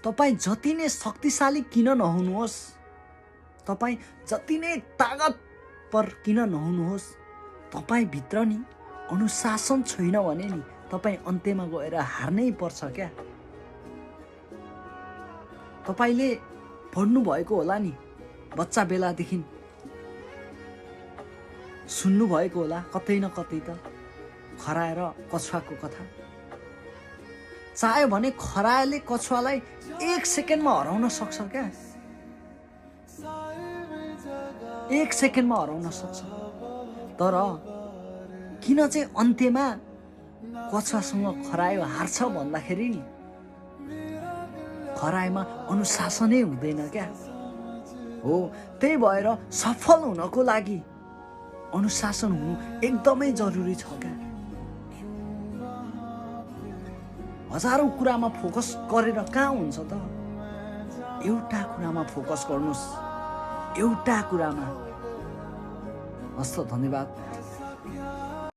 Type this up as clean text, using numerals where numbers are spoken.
तपाईँ जति नै शक्तिशाली किन नहुनुहोस्, तपाईँ जति नै तागतपर किन नहुनुहोस्, तपाईँभित्र नि अनुशासन छैन भने नि तपाईँ अन्त्यमा गएर हार्नै पर्छ क्या। तपाईँले पढ्नुभएको होला नि, बच्चा बेलादेखि सुन्नुभएको होला कतै न कतै त खराएर कछुवाको कथा। चाह्यो भने खरायोले कछुवालाई 1 सेकेन्डमा हराउन सक्छ क्या, 1 सेकेन्डमा हराउन सक्छ। तर किन चाहिँ अन्त्यमा कछुवासँग खरायो हार्छ भन्दाखेरि नि खरायोमा अनुशासनै हुँदैन क्या। हो, त्यही भएर सफल हुनको लागि अनुशासन हुनु एकदमै जरुरी छ क्या। हजारौं कुरामा फोकस गरेर कहाँ हुन्छ त? एउटा कुरामा फोकस गर्नुहोस्, एउटा कुरामा। हस् त, धन्यवाद।